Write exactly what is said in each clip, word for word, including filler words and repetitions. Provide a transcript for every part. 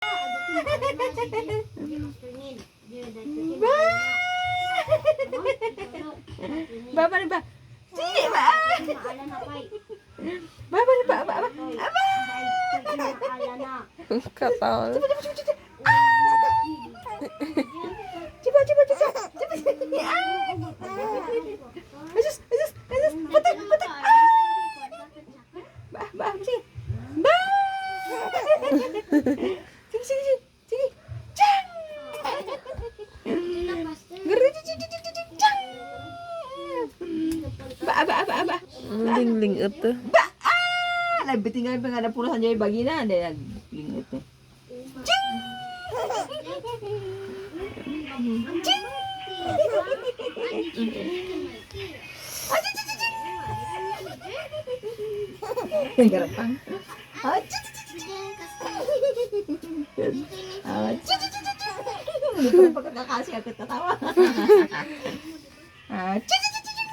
Ba! Ba, ba, ba? Di ba? Ba, ba, ba, ba, ba? Aba! Katawa. Di ba, di ba, di ba, di ba? Ah! Di ba, di ba, di ba? Di ba? Ah! Asus, asus, asus. Patay, patay. Ah! Ba, ba, sige. Ba! Sige, sige, sige. Sige. Chang! Chang! Ba, ba, ba, ba. Lingling ito. Ba! Ah! Labi tinggal pa nga napurasan niya yung bagina. Hindi, lingling ito. Ching! Ching! Ang garapang. Ah, chi, chi, chi, chi, chi. Ah, chi, chi, chi, chi, chi. Hindi pa rin pagkakakasi agad tatawa. Ah, chi, chi, chi, chi, chi.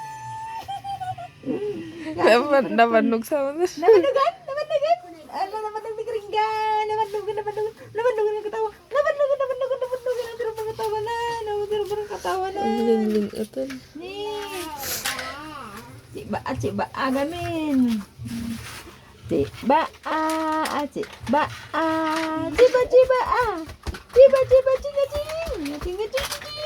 Naman, naman nagsawa na. Nabannugan? Nabannugan? Ano, nabannugan ni Gringa? Nabannugan, nabannugan. Nabannugan ang katawa. Nabannugan, nabannugan, nabannugan. Ang sarap ng katawa na. Ang sarap ng katawa na. Ang lingling ito. Ni. Chiba, ah, chiba, ah, gamin. Chiba, ah, ah, chiba, ah. Chiba, chiba, ah. Chiba, chiba, chinga, ching. Chinga, ching, ching, ching.